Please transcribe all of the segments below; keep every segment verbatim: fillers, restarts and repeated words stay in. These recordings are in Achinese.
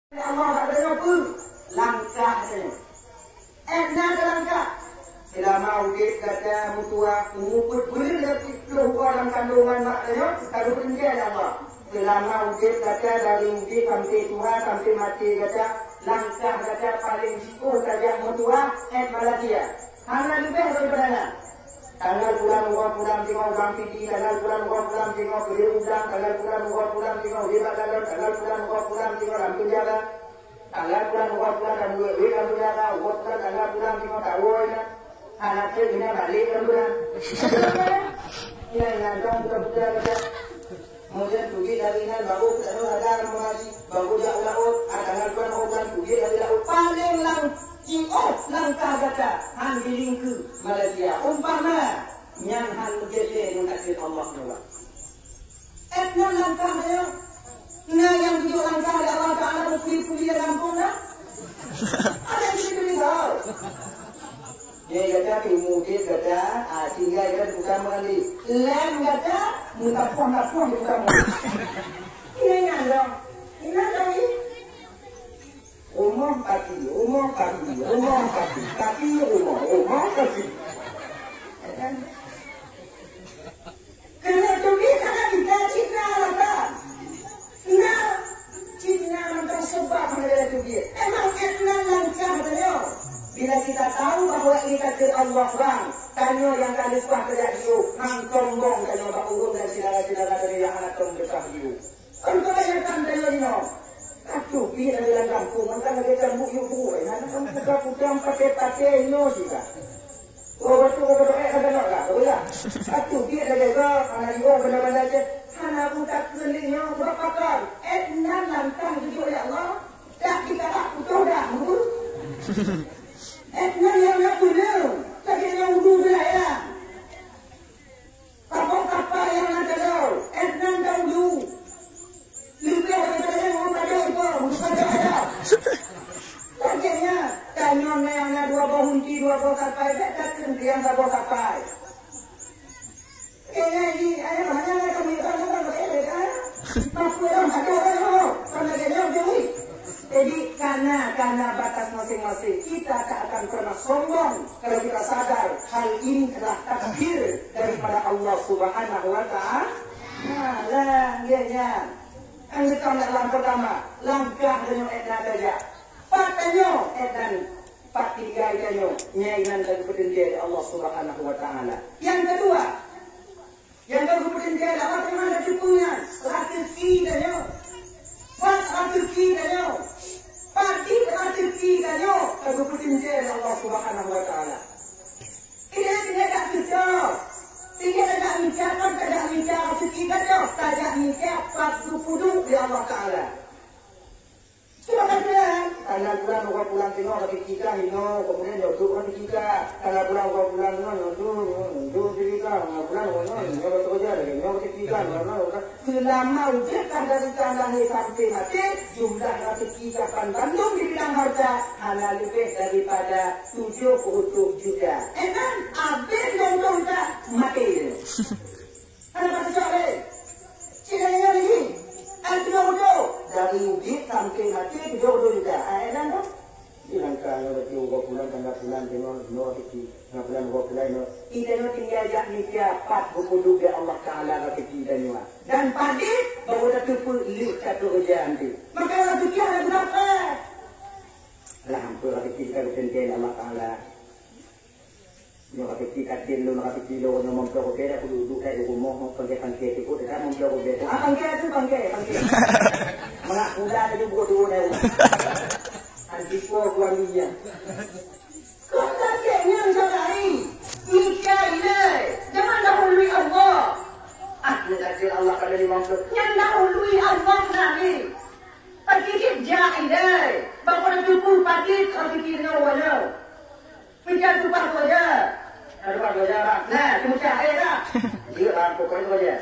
Allah bak geutanyoe peue? Langkah geutanyoe. Ék na keu langkah. Seulama udeb gata meutuah, umu peuet buleuen lagèe ploh uroe lam kandongan mak geutanyoe, ka geupeuntèe lé Allah. Seulama udeb gata dari udeb sampoe tuha, sampoe maté gata, langkah gata paleng jiôh tajak meutuah, ék Malaysia. Hana leubeh daripada nyan. Tanggal bulan uroe bulan singoh ubang piti, tanggal bulan uroe bulan singoh keudéh udang, tanggal bulan uroe bulan singoh udeb bak galon, tanggal bulan uroe bulan singoh lam peunjara. Tanggal bulan uroe bulan lam luweh-luweh lam peunjara, uroe bulan tanggal bulan singoh tawoe na. Hana trép ina balek lam bulan. Ina nyandong budak-budak gata. Kemudian teubiet dari inan baru geutanyoe ada mengaji, baru jak u laôt, ah, tanggal dua Ramadan teubiet dari laôt. Paleng lam jiôh langkah gata han bilingkeu Malaysia. Umpama nyan han meugeusé ngon takdir Allah nyoe. Ék na langkah nyoe. Na nyang geujok langkah lé Allah Taala bukuri-bukuri lam gampông na. Ada di situ ni tahu. Ye gata timu cit gata, ah, tinggai gata bukan mengalih. Lem gata, mutapoh-tapoh bukan mengalih. Ini nyan dong. Ini dong ini. Rumah kaki, rumah kaki, rumah kaki, kaki rumah, rumah kaki. Keuneuk teubiet hana bisa cit na alasan. Na cit na mantong seubab hana lé teubiet. Emang ék na langkah tanyoe. Bila kita tahu bahwa ini takdir Allah bang, tanyoe nyang ka leupah tajak jiôh, han sombong tanyoe bak ureueng dan syedara-syedara tanyoe nyang hana tom leupah jiôh. Kan kebanyakan tanyoe nyoe. Aduh, pih lagèe lam gampông, mantong lagèe cambuk yub buet, hana tom putra-putra patéh-patéh nyoe sika. Oh, beutôi, beutôi, eh, kata nak lah, beutôi lah. Satu biet lagèe gob, hana jiôh banda-banda cit. Hana takheun lé nyoe, sabab pakon? Ék na langkah geujok lé Allah. Dak dikalak putôh dak, Bu. Ék na nyang na peuleueng, lagèe nyang udu geulayang. Saboh kapai nyang na taloe, ék na daulu. Leubeh daripada nyan ureueng padum ipo, ureueng padum ada. Lagèe nyan, tanyoe na nyang na dua boh hunti, dua boh kapai, bèk takheun nyang saboh kapai. Kayèe jih, ayah, hana lé kami, hana lé kami, eh, eh. Apa yang ada, eh, oh, kan lagèe nyoe, jeuet. Jadi, karena, karena batas masing-masing, kita tak akan pernah sombong kalau kita sadar hal ini adalah takdir daripada Allah Subhanahu wa Ta'ala. Nah, lah, ya, ya. Yang kita nak langkah pertama, langkah tanyoe ék na tajak. Pat tanyoe ék na, pat tinggai tanyoe, nyan inan ka geupeuteuntèe lé Allah Subhanahu wa Ta'ala. Yang kedua, nyang ka geupeuteuntèe lé Allah Taala teupeu nyan, raseuki tanyoe. Pat raseuki tanyoe. Pat raseuki tanyoe ka geupeuteuntèe lé Allah Subhanahu wa Taala. Tinggai, tinggai dak teucok. Tinggai dak mita, kon dak mita raseuki tanyoe, tajak mita pat geupeudong lé Allah Taala. Cuma kan, tanggal bulan, dua bulan singoh, tapi kita hino, kemudian jodok kan kita. Tanggal bulan, dua bulan singoh, jodok, jodok kita. Tanggal bulan, dua bulan, jodok kerja lagi, jodok kita. Seulama udeb ka dari lahé sampoe maté, jumlah raseuki kapan bandum dibilang harta, hana leubeh daripada tujoh puluh juta. Eh kan, abéh contoh kita maté. Hana pateucok lé. Cit lagèe nyan lagèe. Ai tujoh puluh. Dari udeb sampoe maté tujoh puluh juta. Ai nan tu. Di langkah nyoe berarti uroe bulan, tanggal bulan, tengok, nyoe rezeki. Tanggal bulan, uroe bulan, nyoe. Kita nyoe tinggai jak mita pat geupeudong lé Allah Taala rezeki tanyoe. Dan padé baru tateupeue lé satu ujan tu. Maka rezeki ada berapa? Alhamdulillah rezeki kita diberikan Allah Taala. Nyoe ka piti ka tem lôn, ka piti lôn, nyoe meumploh rubée dak kuduek duek dak di rumoh, pangke-pangke teupeu dak meumploh rubée. Ah, pangke tu, pangke, pangke. Meunak pula laju buet dua dah. Antipo kuan dia. Kok pangke nyan sagai? Mika ilée. Jangan dahului Allah. Ah, nyan takdir Allah pada lima puluh. Nyan dahului Allah nabi. Pagi cit jak ilée. Bak pada tupu pagi kau piti nyoe walau. Peujan tumpah dua ja. Nah, tumpah dua ja, bang. Nah, teumeucah aé dah. Iya, bang, pokoknya dua ja.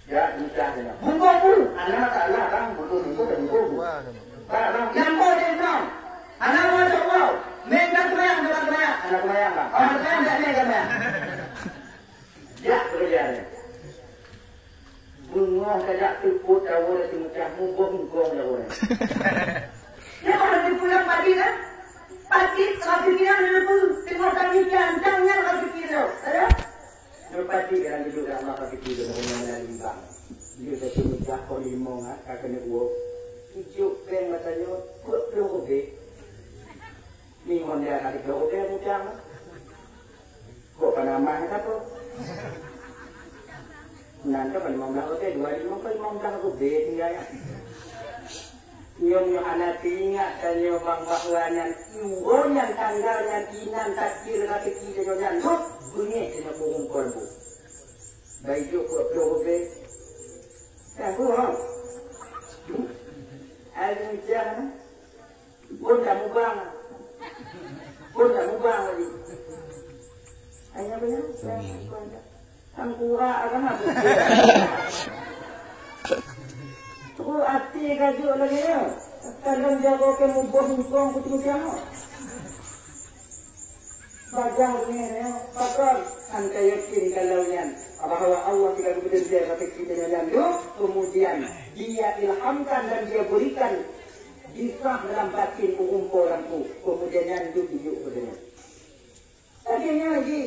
Ya, teumeucah je, bang. Bungkôh pun. Hana masalah, bang. Bungkôh, bungkôh, bungkôh. Bang, bang. Nyang po deh, bang. Hana masalah. Bungkong dah orang. Dia kalau dipulang padi kan? Padi kalau pikiran dia pun tengok tak mikir, jangan kalau pikir dia. Ada? Dia padi kan duduk dalam mata pikir dia, orang yang limbang. Dia dah cuma jakoh limong, ha, tak kena uap. Ijuk peng mata nyo, kuat peluh rubik. Ni honda ka tiga rubik mudang. Kok panamah ka tu? Nan tu kan lima belas rubik, dua lima ke lima belas rubik tinggal ya. Nyoe nyoe hana teuingat tanyoe bang bahwa nyan uroe nyan tanggal nyan inan takdir rezeki tanyoe nyan. Duh, beungéh tanyoe burung kolbu. Baijok dua puluh rubik. Dah tu ha. Ai ujan. Pun dah mubang. Pun dah mubang lagi. Hanya banyak. Tangkura agama. Terus hati gajuk lagi ya. Kadang jago ke muboh muboh kutu-kutu. Bagaih nyan, pakon? Anta yakin kalau nyan bahwa Allah tidak bekerja tapi kita nyan tu, kemudian Dia ilhamkan dan Dia berikan kisah dalam batin ureueng po lam tu, kemudian nyan tu tunjuk pada nyan. Tapi nyan lagi,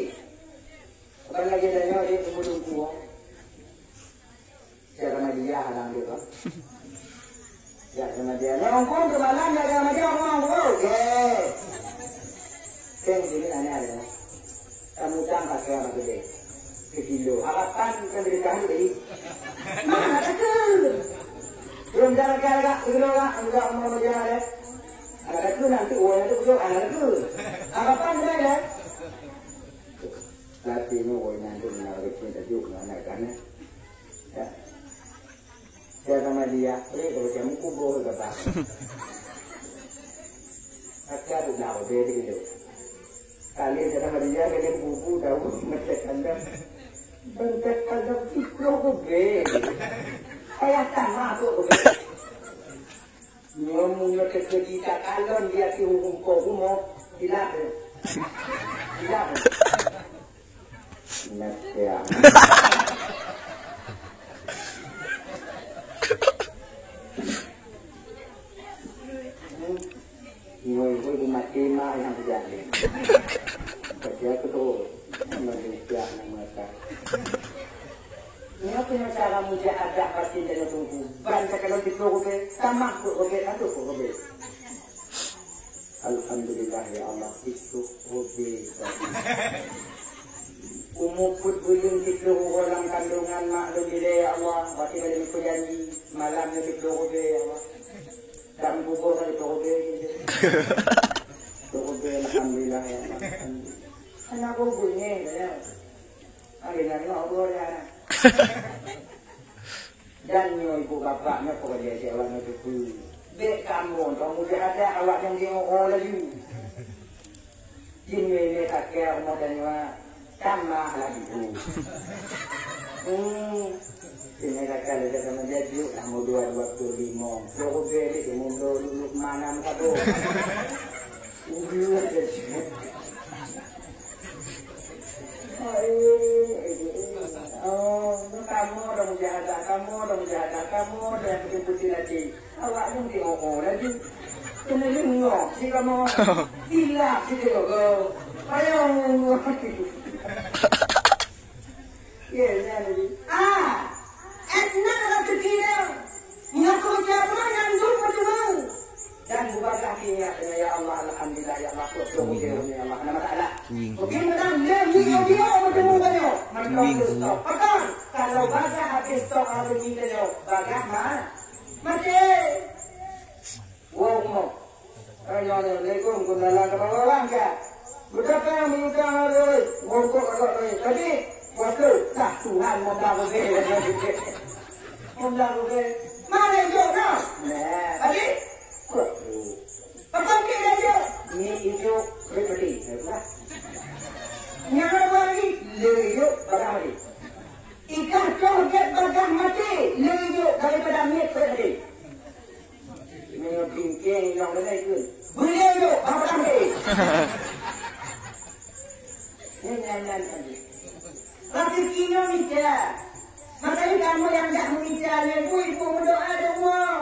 bukan lagi ada nyan di umur dua puluh. Siapa media halang dia tu? Siapa media? Nyongkong ke malam dah ada media orang tu. Okey. Teng sini nanya dia. Kamu tang pakai apa gede? Sekilo. Harapan kan dari tahu tadi. Mana ada ke? Belum jalan ke agak sekilo lah. Enggak mau media ada. Ada ke nanti uangnya tu belum ada ke? Harapan gede lah. Laki ni uangnya tu nak ada pun tajuk nak nak kan. Ya. Saya sama dia, eh, kalau kamu kubur kata. Kata aku nak dia gitu. Kali saya sama dia, kali buku tahu macam kandang. Macam kandang itu kubur. Saya sama tu kubur. Nyoe meunyoe teukeudi takalon di ateueh ureueng po rumoh, silap. Silap. Ingat ya. Nyoe, nyoe di mati mak yang jadi. Kerja tu tu. Manusia yang mata. Nyoe keuh cara mujahadah batin dan tunggu. Ban takalon di ploh rubé, tamah ploh rubé, satu ploh rubé. Alhamdulillah ya Allah, ploh rubé tadi. Umu peuet buleuen siploh uroe lam kandungan mak lôn dilèe ya Allah, watèe lôn meujanji malam nyoe siploh rubé ya Allah. Dan bubur siploh rubé. Ploh rubé alhamdulillah ya Allah. Hana bubur nyoe ya. Hari nyoe nyoe bubur ya. Dan nyoe ibu bapak nyoe peureulee cit awak nyoe teupeu. Bèk kamoe dong mudah ada awak nyang di O O laju. Jin nyoe nyoe kakek rumoh dan nyoe tamah laju. Hmm. Sini kakek laju sama dia juk lah mau dua dua puluh lima. Dua puluh beri di mundo luluk mana muka tu. Udah aja. Oh, kamoe dong jahat, kamoe dong jahat, kamoe dong putih-putih lagi. Awak dong di O O lagi. Kena lengok si kamoe. Silap si kamoe. Payung. Ya, ya, ya. Ah, enak rezeki dia. Nyoe keuh ucapan nyang dum beutôi. Dan bubagaih ingat, ya Allah, alhamdulillah, ya Allah, syukur, ya Allah, nama Taala. Mungkin kadang dia video dia bertemu banyak. Macam tu stok. Padahal kalau bagaih habis stok hari ni dia, bagaih mah. Mati. Wah, mau. Assalamualaikum, kenalan ke bawah orang ke? Berapa yang mengutang hari? Ngokok agak naik. Tadi, waktu, tak Tuhan mau dah berbeza. Mau dah berbeza. Mana hidup kau? Nah, tadi? Kok? Apa ke dia hidup? Ni hidup, pribadi. Yang ada lagi, dia hidup, barang lagi. Ikah toh gét bagaih maté, lé jok daripada miet peureudeh. Meunyoe bingkeng nyang beuna ikheun, beulé jok bagaih maté. Nyan, nyan, nyan, nyan. Rezeki nyoe mita. Makanya kamu yang dak mita, ibu-ibu berdoa doa.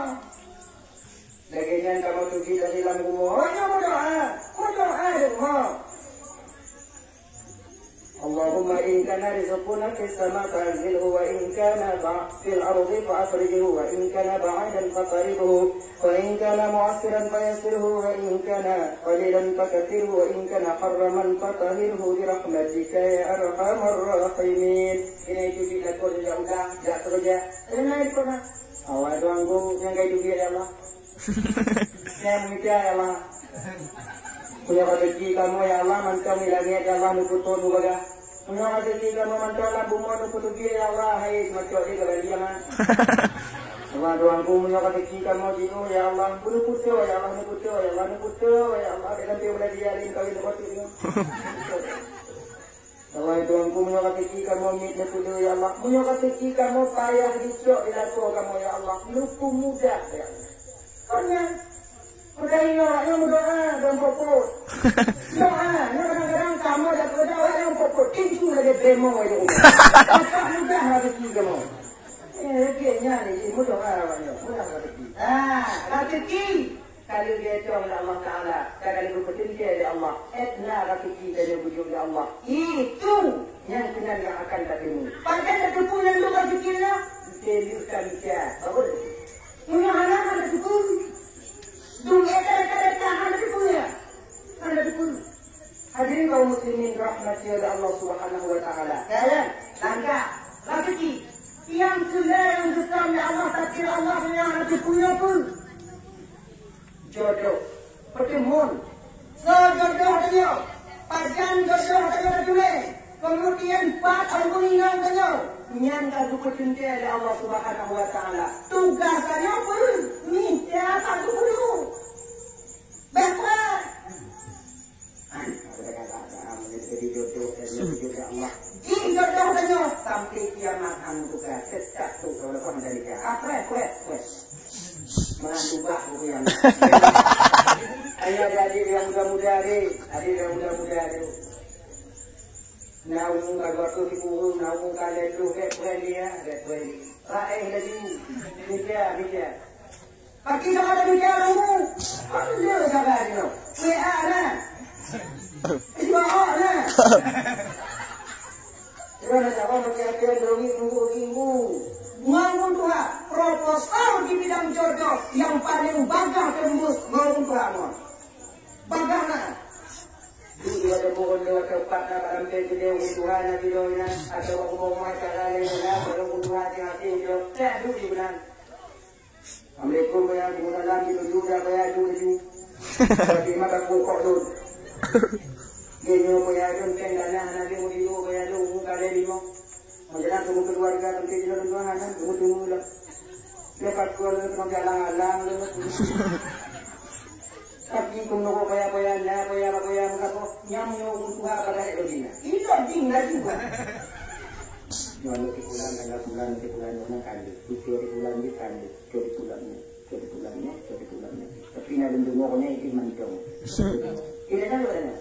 كان في السماء فأنزله وإن كان بع-، في الأرض فأخرجه وإن كان بعيدا فقربه وإن كان معسرا فيسره وإن كان قليلا فكثره وإن كان حراما فطهره برحمتك يا أرحم الراحمين. Keunan itu di lakoe ya Allah, jak keureuja. Keunan itu na. Awai tuanku nyang ka itu ya Allah. Nyang mita ya Allah. Punya rezeki kamu ya Allah, mantong di langit ya Allah, nuputun mubaga. Meunyoe raseuki kamoe mantong lam bumoe neupeuteubiet, ya Allah, hai, seumacok jih ka bali, ya Allah. Allah, Tuhanku, meunyoe raseuki kamoe jiôh, ya Allah, neupeuteubiet, ya Allah, neupeuteubiet, ya Allah, neupeuteubiet, ya Allah, dan sampai beuladi hari kawin neupeuteubiet. Ya Allah, Tuhanku, meunyoe raseuki kamoe miet neupeudeuh, ya Allah, meunyoe raseuki kamoe payah dicok di lakoe kamoe, ya Allah, neupeumudah, ya Allah. Kon nyan, udah ingat, awaknyan meudoa, dong popot. Doa, nyan kadang-kadang kamoe dak meudoa, awaknyan popot. Tinju lagèe demo aja udah. Maka mudah rezeki kamoe. Eh, rezeki nyan ni, meudoa awaknyan, mudah rezeki. Ah, rezeki. Kalau dietong oleh Allah Taala, ka kalau geupeuteuntèe lé Allah, edna rezeki dan yang bujur lé Allah. Itu yang keunan yang akan tateumu. Pajan tateupeue nyang lôn rezeki nyan? Teuliu ka mita. Bagus. Meunyoe hana, hana teupeue. Dunia ka rata-rata hana teupeue. Hana teupeue. Hadirin kaum muslimin rahmati oleh Allah Subhanahu wa Taala. Ya, ya. Langkah, rezeki. Yang keunan yang geusam lé Allah, takdir Allah, yang hana teupeue pun. Jodoh. Peuteumon. Soe jodoh tanyoe? Pajan jodoh tanyoe tatuléh? Keumudian pat ureueng inong tanyoe? Nyan ka geupeuteuntèe lé Allah Subhanahu wa Taala. Tugaih tanyoe peue? Mita pat geupeue. Bèk prat. Jadi jodoh, jadi jodoh Allah. Jih jodoh tanyoe sampai kiamat han buka, tetap tu walaupun ada nikah. Ah, prat, prat, prat. Malah ubah buku yang. Ayo, adik-adik yang muda-muda, adik. Adik yang muda-muda, adik. Na umu ka dua puluh tiga, na umu ka lhèe ploh, bèk peureulèe, bèk peureulèe. Raih laju. Mita, mita. Paki sama ada mita umu. Ada sabar, you know. W A na. Dua na. Gimana cara mengkiyakan demi nunggu ilmu? Ngon ureueng tuha, proposal di bidang jodoh yang paling bagah tembus ngon ureueng tuha ngon. Bagah na. Duek dua teumbok, dua teupat na bak lampéh keudéh ureueng tuha na sidroe na, atawa bumoe cara laén na, ureueng tuha singaseng sidroe. Cak duek di meunan. Assalamualaikum, Buya. Waalaikumsalam. Di tuju dah, Buya, tu tuju. Tapi mata bungkok tu. Dia nyoe, Buya, tu kan tanah, hana dia mau di luar, Buya, tu, muka dia lima. Macam mana tu, keluarga, sampai di dalam ruangan, kan? Tunggu-tunggu lah. Dia kat keluarga, tengah jalan-jalan, tu. Tapi keunoe paya-paya na, paya-paya meukapo, nyang nyoe ureueng tuha pada hek loding na. Ih, loding laju, bah. Nyoe aneuk si pulan, tanggal pulan, si pulan nyoe kan. Cucu si pulan nyoe kan. Cucu si pulan nyoe, cucu si pulan nyoe, cucu si pulan nyoe. Tapi na lôn deungoe nyoe itu mantong. Tidak tahu dah.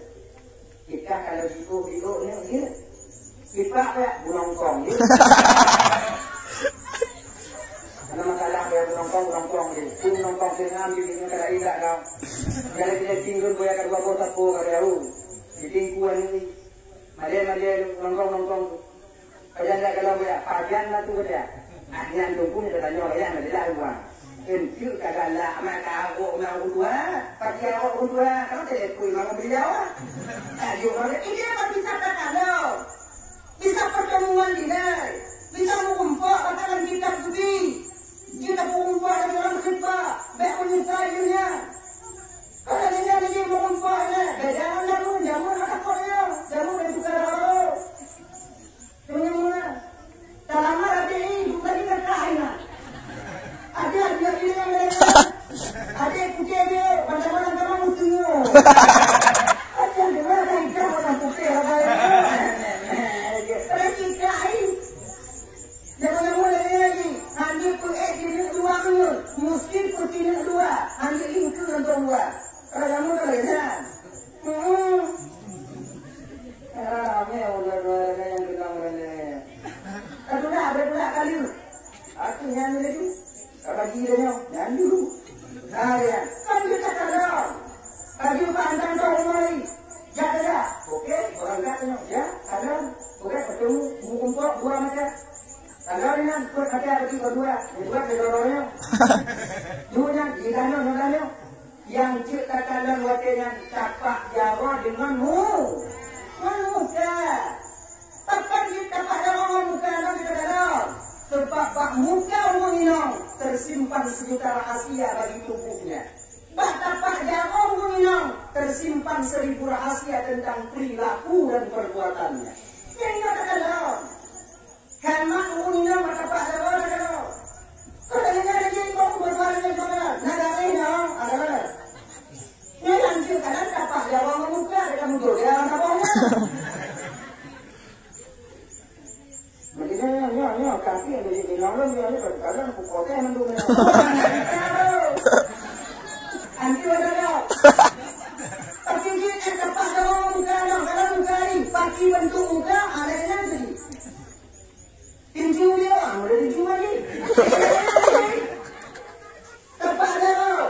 Kita kalau jiôh, jiôh nyoe, ya. Sifat ya, bunongkong, ya. Karena masalah ya, bunongkong, bunongkong, ya. Bunongkong dengan diri, kada ingat kau. Kalau kita tinggal, boya kedua bos apa, kada tahu. Di tingkuan ini. Malé-malé, bunongkong, bunongkong. Pajan dak kalau boya, pajan lah tu kada. Ah, nyan tu pun kita tanya, ya, ada lah dua. Enteuk ka galak mak ka awak ureueng tuha, pati awak ureueng tuha, kalau telepon mak beliau. Ayo, kalau ini apa bisa tak kalau? Bisa pertemuan di nai, bisa meurumpok batakan kitab suci, jika meurumpok dalam khutbah, bèk meunyeusai dunia. Kalau dunia ni meurumpok ni, beda dengan jamu, jamu ada kok dia, jamu dan juga ada baru. Meunyoe meunan, talamar adék i, bukan dikakah inan. Adék, adék i nyang laén. Adék putéh jih, mantong-mantong tamong uteue. Adék deungoe dah hijrah orang putéh, orang laén. Pada cikah i. Nyamuk-nyamuk laén lagi. Hana peuék jineuk dua meunyoe. Musti peujineuk dua. Hana lingkeue lontong dua. Orang nyamuk tu laén, ha? Hmm. Ah, ramé ureueng-ureueng nyang bilang ramé. Ka tulak, beureutulak kali. Aku nyan laju. Ka bagi dah nyoe, nyan dulu. Ah, ya. Kan kita kalon. Bagi Pak Anton tu umai. Ya, ya. Okey, orang kat nyoe. Ya, kalon. Udah ketemu, buku empok, dua macam. Kalau dengan kuat macam apa tiga dua, buat di dorongnya. Dua yang di dalam, di dalam. Yang cek takalon watèe nyan tapak jaroe deungon mu-, ngon muka. Pakon jeuet tapak jaroe ngon muka ngon di dalam? Sebab bak muka ureueng inong tersimpan sejuta rahasia bagi tubuhnya. Bak tapak jaroe ureueng inong tersimpan seribu rahasia tentang perilaku dan perbuatannya. Nyan nyoe takalon. Kan mak ureueng inong mata pak jaroe na jaroe. Kok tak ingat lagi kok buat barang yang salah. Na darah inong, ada. Ni lanjut kadang tapak jaroe ngon muka ada kamu jodoh dalam tapak. Maksudnya nyoe nyoe tapi yang jadi inong lom nyoe ni kadang aku kote mandum ni. Anti ada dah. Tapi dia tapak jaroe ngon muka dong, kalau muka ni, pati bentuk muka, ada yang jadi. Tinju dia, ah, boleh tinju lagi. Tapak jaroe.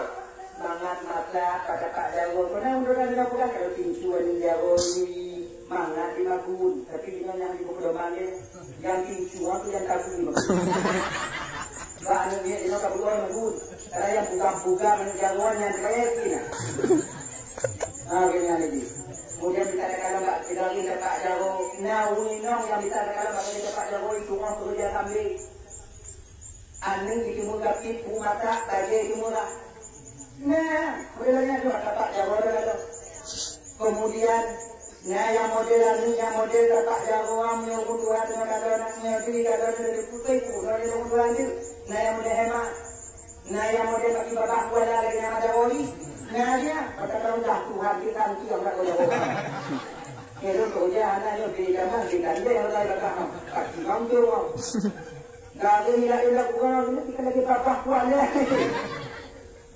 Mangat mata, pada tapak jaroe. Pernah udah ada pegang kalau tinju ada jaroe ni, mangat di magun. Tapi dia yang di pedoman dia, yang tinju aku yang tabu ni. Bak aneuk miet jinoe ka beureuguih meubeuet. Karena nyang buka-buka aneuk jaroe nyan kaya keunan. Ha, keunan lagi. Kemudian kita ada kalau bak keudari dapat jaroe, na ureueng inong nyang bisa ada kalau bak dapat jaroe, itu orang pekerja kambing. Aneuk itu murah, itu mata, bajée itu murah. Nah, boleh banyak juga dapat jaroe dah kalau. Kemudian, na nyang model anu, nyang model tapak jaroe, meunyoe ureueng tuha teuma ka lheueh aneuk nyoe, jadi ka lheueh dari putih, ureueng tuha tu. Na nyang model hemat. Na nyang model bagi babah kuala lagi nama jaroe. Na dia, kata tahu dah Tuhan kita nanti yang tak boleh. Kalau kau dia anak nyoe beli zaman kita dia yang lain kata, kaki bang tu. Dah ada nilai-nilai kurang, kita lagi babah kuala.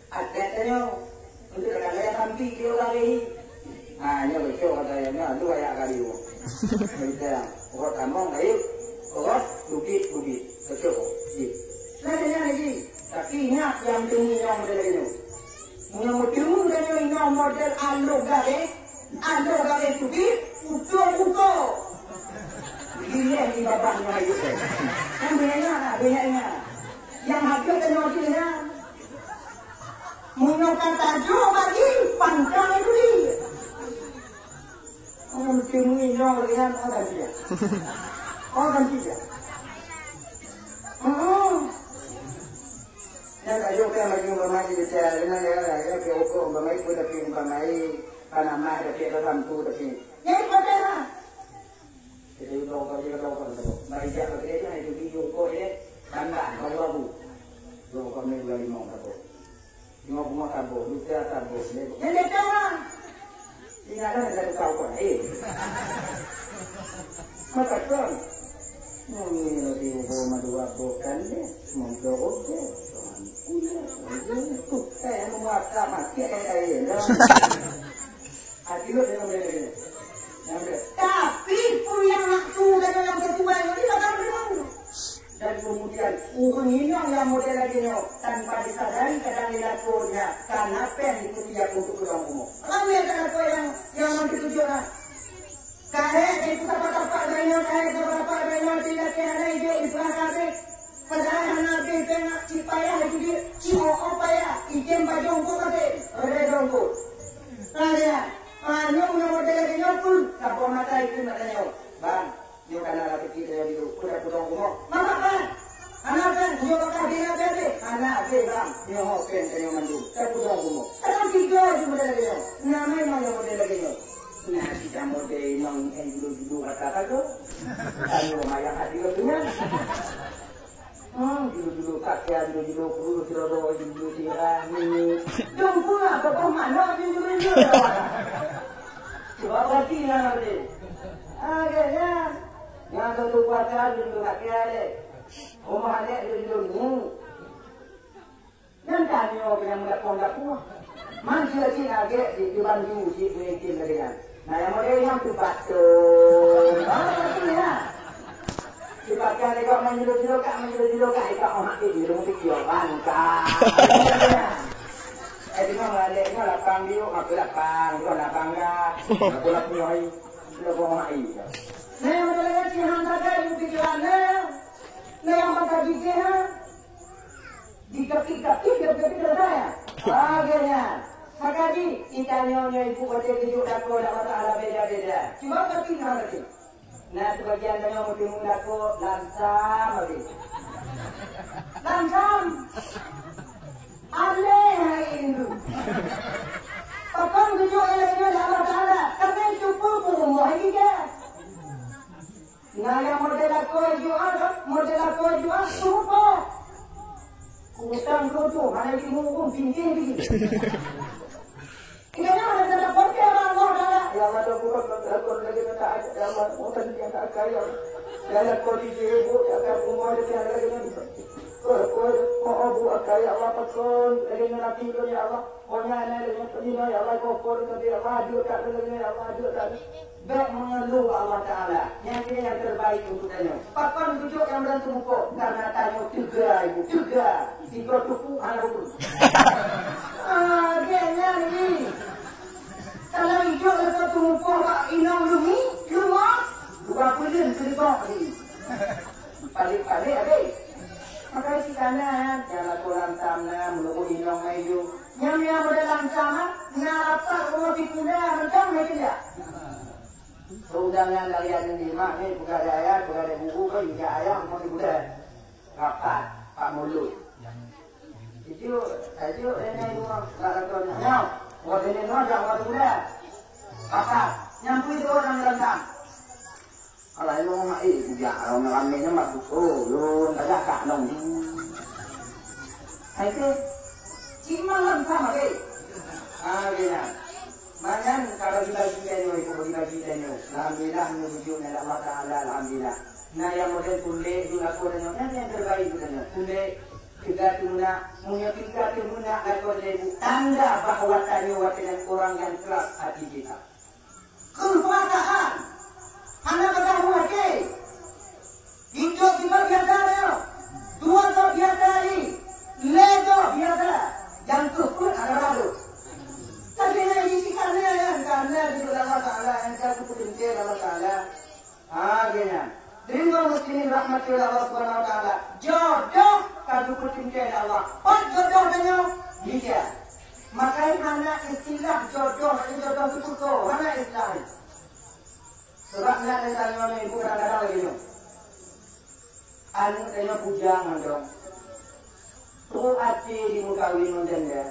Adat tanyoe, untuk kata gaya sampi dia orang ni. Ha, nyoe betul kata yang nyoe, tu ayak kali tu. Kita rot among baik, rot bukit-bukit. Betul. Jih. Nah, dengan lagi. Tapi ingat yang temu yang model ni. Yang temu dan yang model alok garis, alok garis bukit, ukur-ukur. Gileh di babah yang ayu. Kan banyak ingat, banyak ingat. Yang habis kena hati ingat. Meunyoe ka tajok bagi, pantang itu dia. Orang mesti mengingat dengan orang dia. Orang dia. Hmm. Yang tajok kan bagi umpama kita, dengan ya, ya, ya, ke okok umpama itu tapi umpama ini, panama tapi ada bantu tapi. Yang pada Jadi, udah kau dia kau kau tu. Bagi dia kau dia tu, itu video kau dia, tambah, bagi aku. Dua kau ni dua lima kau. Lima bunga tabung, dusa tabung. Yang dia tahu lah. Tinggal ada satu tahu kau, eh. Maka kau. Yang ni lebih ubo madua bukan dia, menggeruk dia. Tuhan punya, tuh, saya menguatkan mati, eh, eh, eh. Hati lu dengan mereka ni. Yang dia. Tapi peue nyang nak tu dan nyang ketuai ni bakal berlaku. Dan kemudian, ureueng inong nyang model lagèe nyoe tanpa disadari kadang dilakukannya karena péng dipeutiap untuk keudong rumoh. Ramé kan apa yang, yang mau ditujukan? Karet di pusat tapak-tapak dan nyoe, karet di pusat tapak dan nyoe, tidak kira hana ijok di peurangkat. Padahai hana abéh teuingat, cit payah laju jih, cit oh-oh payah, item bajông kok kasé, reda dong kok. Ka lihat, panyöng nyang model lagèe nyoe pun, saboh mata ikheun mata nyoe. Bang, nyoe ka na raseuki tanyoe di luwa, peue tapeudong rumoh. Mamak, Bang! Hana, Bang! Nyoe bakah bina abéh-abéh. Hana abéh, Bang! Nyoe ho péng tanyoe mandum, tapeudong rumoh. Kadang tiga ju model lagèe nyoe. Na memang nyang model lagèe nyoe. Na cit model inong, eh, judul-judul kata-kata. Tanyoe mayang hati geuh punya. Hmm, julu-julu pakaian, julu-julu kuru, julu-julu sirah, ni. Jumpa apa kau mana julu-julu? Coba perhati lah nanti. Agaknya, yang satu pakaian, julu-julu pakaian deh. Rumah anak julu-julu ni. Dan kami orang yang mendapung-dapung. Manusia cina agak di, di bantu si pemimpin lagi kan. Nah, yang model yang tu batul. Ah, betul ya. Dipakai lewat menyulut-sulut kat, menyulut-sulut kat, ikat orang hati, dia mesti kira orang kan. Eh, cuma balik ni lapang dia, aku lapang, dia lapang dah. Aku lapang hari, dia orang hati. Nah, yang model lagèe nyan hana sagai pikiran, nah. Nah, yang mata gigih, ha? Dikepit-kepit, dikepit-kepit, selesai, ya? Oke, ya. Maka di, kita nyonya ibu baca tujuh lakoe Allah Ta'ala beda-beda. Cuba kepit, ha, kepit. Nah, sebagian tanyoe meuteumèe lakoe lam sam habéh. Lam sam. Aneh hai Indu. Pakon geujok lagèe nyan lé Allah Ta'ala? Karena itu pun peurumoh hai gigih. Nah, nyang model lakoe jua, model lakoe jua, serupa. Utang keu tu, hana jimuphom, tinggi-tinggi. Ingat ada kata pakai orang Allah Ta'ala. Ya Allah, dah buat, dah buat lagi kata aja. Ya Allah, mau tadi yang tak kaya. Ya Allah, kau di ibu, ya Allah, umur dia tiada lagi nanti. Kau, kau, mau abu akai, ya Allah, pakon lagi nanti tu, ya Allah. Pokoknya anak lagi nanti, ya Allah, kau pun nanti, ya Allah, dua tak lagi, ya Allah, dua tak. Bèk meungeuluh Allah Ta'ala. Nyang ini yang terbaik untuk tanyoe. Pakon geujok nyang meunan teumeuko? Karena tanyoe teuga, ibu, teuga. Sidroe teupeu hana beutôi. Ah, gèt nyan ni. Kalau idok leuka teumeuko bak inong lumi, luma, dua buleuen keuneuk ni. Palék-palék habéh. Maka si kana, ya, nyang lakoe lam sam na, meunurot inong na idok. Nyang, nyang model lam sam na, na rapat rumoh sikula, mantong na idok. Undangan dari aneuk nyoe, mak ni, peugah lé ayah, peugah lé guru, kan, juga ayah, mau sikula. Rapat, Pak Mulud. Sejuk, sejuk, eh, nyoe, nyoe, nyoe, nyoe. Wah, ini nyoe, jangan sikula. Rapat. Nyang pui dua orang dalam. Alah, ilong mak, eh, bujang, orang ramé nyan mak, oh, lôn tajak kak nong. Hai tu, cik malam sama deh. Ah, dia. Manyan kalau dibagi tanyoe, ibu bagi-bagi tanyoe. Alhamdulillah, menuju Allah Ta'ala, alhamdulillah. Nah, yang model kulek, dulu aku tanyoe, nah, yang terbaik tu tanyoe. Kulek, tiga tu nak, punya tiga tu nak, aku tanyoe, ibu. Tanda bahwa tanyoe, watèe nyan orang yang keras hati kita. Keuh peurasaan, hana peugah meuhadé. Indok sifat biasa nyoe, dua gob biasa jih, lhèe gob biasa, nyang keuh peuet adalah lôn. Tapi nyan jih sikap nyan, karena di Allah Ta'ala, nyang ka geupeuteuntèe Allah Ta'ala. Ha, geuh nyan. Hadirin kaum muslimin rahmati Allah Subhanahu wa Ta'ala. Jodoh ka geupeuteuntèe lé Allah. Pat jodoh tanyoe? Di dia. Makanya hana istilah jodoh, jodoh tu kuto, hana istilah. Sebab nak tanyoe ni, ibu kadang-kadang lagèe nyoe. Aneuk tanyoe bujang mandum. Trok até jimeukawen ngon janda.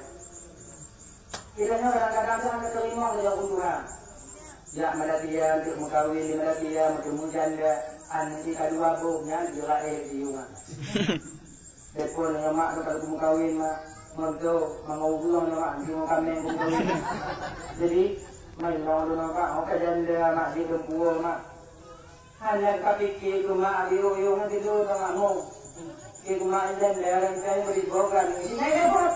Kita nyoe kadang-kadang tu hana teurimong lé ureueng tuha. Jak Malaysia, untuk meukawen di Malaysia, meuteumèe janda, aneuk jih ka dua boh, nyan jiraéh di rumah. Telepon ngon mak tu, kalau meukawen, mak, mergo, mangat ureueng nyoe, mak, jimeukawen, meukawen. Jadi, mai nong tu, mak, oh, ka janda, mak, di Dempuo, mak. Hana kapike keu mak, ayo-yo ngon tidur sama mu. Ke mak dan dalam kain beri boga ni. Sini ada bot.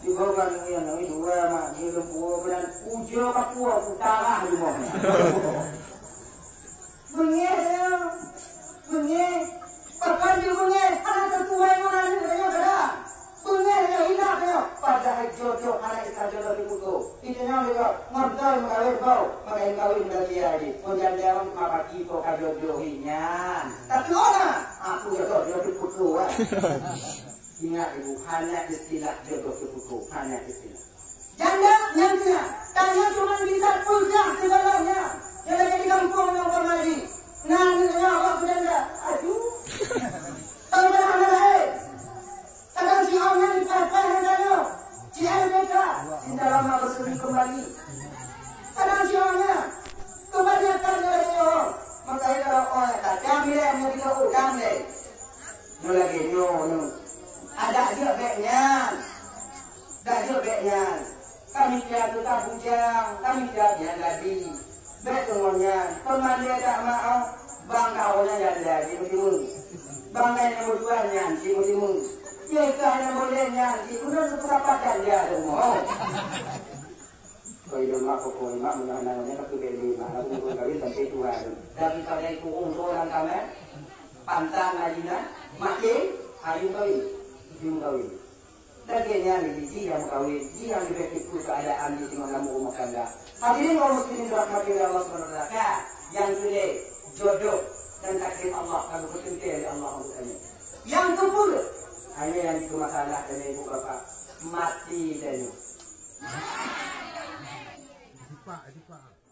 Di boga ni yang ni dua mak, di Dempuo dan ujo Papua utara di mana. Beungéh ya. Beungéh. Pakon di beungéh, hana sesuai dengan ni, ya, dah. Beungéh nyoe, ingat nyoe, padahai jodoh hana istilah jodoh teupeue. Itu nyoe lé gob, ngon droe meukawen bau, meukawen kawin bagi ai. Kon janda mah bagi ko ka jodoh nyan. Tapi ona, aku jodoh, jodoh teupeue, ah. Ingat ibu, hana istilah jodoh teupeue, hana istilah. Janda nyang keuh, tanyoe cuma bisa peugah sigohlom nyan. Nyang lagèe di gampông nyoe pernah lagi. Nah, nyoe awak janda. Aduh. Tahu mana hana lain. Kadang si Ong nyan dipaih-paih lé tanyoe. Si L B K, cinta lama bersemi kembali. Kadang si Ong nyan, kebanyakan lagèe nyoe. Makanya kalau orang tajam dia, mau tiga orang deh. Nyoe lagèe nyoe, nyoe. Adak jeuet bèk nyan. Dak jeuet bèk nyan. Kami kira teuka bujang, kami kira nyan lagi. Bèk deungon nyan, peumalèe dak maoh, bangga awaknyan janda jimeuteumèe. Bangga nyang meudua nyan jimeuteumèe. Nyang ka nyang boleh nyan jimeuteumèe, teupeue sapat janda rumoh. Kau hidup mak, kau kau mak, mudah-mudahan nyan aku beli mak, aku mau kawin sampai tua. Tapi pada itu urang ramé, pantang lagi nah, makin ayu kawin, jum kawin. Lagèe nyan jih, jih nyang meukawen, jih nyang leubeh teupeue keuadaan jih teurimong lam rumah tangga. Hadirin kaum muslimin dirahmati oleh Allah Subhanahu wa Taala. Ka, nyang keulhèe, Jodoh dan takdir Allah ka geupeuteuntèe lé Allah untuk tanyoe. Nyang keupeuet, hanya nyang keu masalah tanyoe ibu bapak, maté tanyoe. Dipak, dipak.